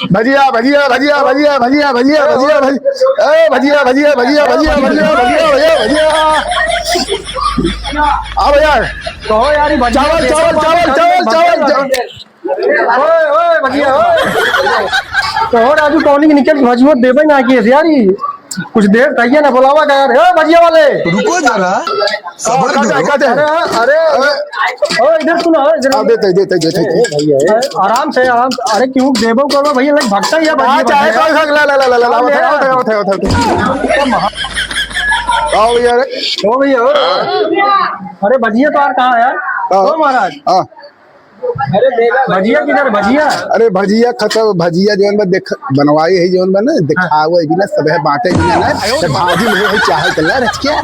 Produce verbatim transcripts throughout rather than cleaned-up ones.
भजिया, भजिया, भजिया, भजिया, भजिया, भजिया, भजिया, भजिया। ए, भजिया, भजिया, भजिया। आ भैया। कहो यार, ई भजिया चावल, चावल, चावल, चावल, चावल, चावल। ओए, ओए, भजिया, ओए। कहो राजू, कौनी के निकल भजियो देबे ना कि यार, ई कुछ देर तहिया ना बोलावा का यार। ए, भजिया वाले। रुको जरा, सबर करो। अरे, अरे, अरे। ओ, इधर सुनो, इधर। हाँ, देते, देते, देते। ए, भैया, ए, आराम से, आराम से। अरे, क्यों देबो करो भैया, लग भगता ही है, हाँ, भैया, चाहे भैया। कोई खा, ला, ला, ला, ला, ला, हाँ, उठा, ले। उठा, उठा, उठा, उठा। आओ भैया, अरे। ओ भैया, ओ। अरे, भजिया तो यार कहाँ है यार? हाँ। ओ महाराज। हाँ। अरे, भजिया किधर, भजिया? अरे, भजिया खत्म, भजिया जौन बा देख, बनवाई है जौन बा ना, दिखावे भी ना, सब है, बांटे भी ना, ना, तो भाजी में है, चाहे तो ला रख क्या?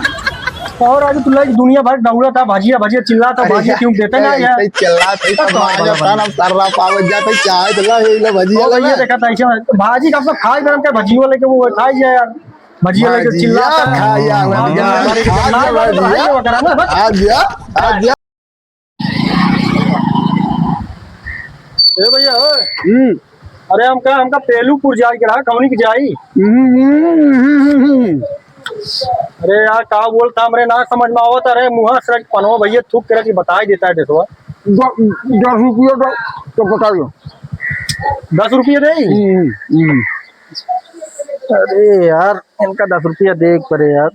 और आज तू लाइक दुनिया भर दौड़ा था, भजिया, भजिया चिल्ला था, अरे भजिया यार, क्यों देते ना ऐसे यार? ही चिल्ला थे, तो सब तो मार जाता ना, सर्रा पावत जाता, चाहे तो ला, ये ला भजिया ओ भैया, ला। देखा था ऐसे, भाजी का सब खाए गरम के भजियो लेके वो खाई जाए यार, भजिया लेके भजिया चिल्ला था। खा जा, हाँ, भजिया हाँ, खा जा, हाँ, भजिया। हाँ, भजिया, हाँ, भजिया। ए भैया, ओए। हम्म। अरे हमका, हमका पेलूपुर जाए के रहा, कौनी के जाई? हम्म, हम्म, हम्म, हम्म। अरे यार, का बोलता, हमरे ना समझ में आवत। अरे मुँहा से पनवा भैया थूक के रख बताई देता है देसवा। द-, दस रुपया दो, तो बताइयो। दस रुपया दे? हम्म, हम्म। अरे यार, इनका दस रुपया दे एक परे यार।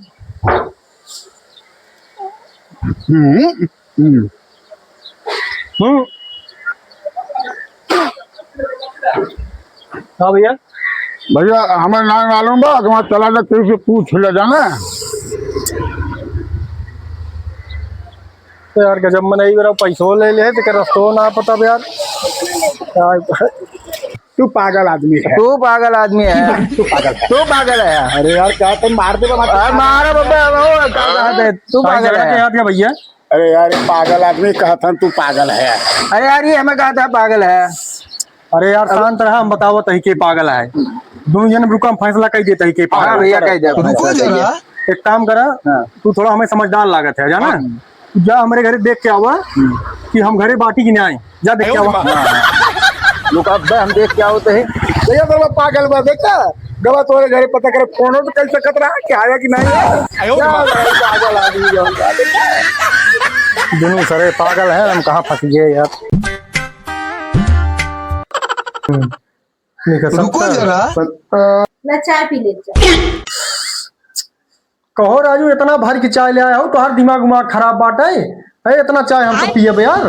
हम्म। हम्म। हम्म। हाँ भैया। भैया, हमें ना मालूम बा, तुम्हारा चला जा, किसी से पूछ ले जाना। तो यार, गजब मनई बेरा पैसो ले ले, तो रस्तो ना पता बे यार। क्या तू पागल आदमी है। तू पागल आदमी है। तू पागल है। तू पागल है। अरे यार, क्या तुम मार दे, मार दे। अरे मारा बाबा, वो क्या बात है? तू पागल है। याद है भैया? अरे यार, ये पागल आदमी कहत हन, तू पागल है। अरे यार, ये हमें कहत है पागल है। अरे यार, शांत रहा, हम बतावत ही के पागल है। दोनों जन रुका, हम फैसला कर देता ही के पागल है। हाँ भैया, कह दे। रुको जरा। एक काम करा, हाँ। तू थोड़ा हमें समझदार लागत है, जाना? हाँ। तू जा हमरे घरे देख के आवा हम्म। कि हम घरे बाटी कि नाहीं। जा देख के आवा। हाँ, हाँ। रुका, अबे हम देख के आवत है। भैया, तो पागल बा, देखा? गवा तोरे घरे पता करे, फोन तो कर सकत रहा कि आया कि नहीं आया। आयो क्या रे माँ। भाई, पागल आदमी जो होता है। दुनू सरे पागल हैं, हम कहाँ फंस गए यार। हम्म, नहीं कर रुको सकता। जरा। ला चाय पी ले, चाय। कहो राजू, इतना भर के चाय ले आया हो, तोहार दिमाग उमाग खराब बाटे। ए, इतना चाय हम तो पियब यार।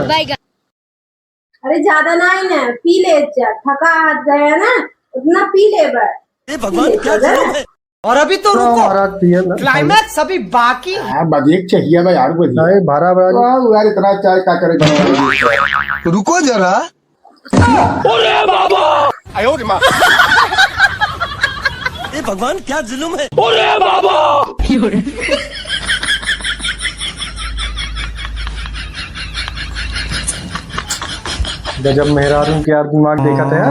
अरे ज्यादा नहीं ना, पी ले जा, थका हाथ गया ना, उतना पी ले बस। हे भगवान, पी ले क्या जा। जुल्म है? और अभी तो तो रुको, हमारा पियल है। क्लाइमैक्स अभी बाकी है। हाँ, बस एक चाहिए भाई, और कुछ नहीं। नहीं, भरा भरा। वाह, यार, इतना चाय का करे बना? रुको जरा। अरे बाबा! आयो रे माँ। हे भगवान, क्या जुल्म है? अरे बाबा! गजब मेहरारू के यार दिमाग देखत है।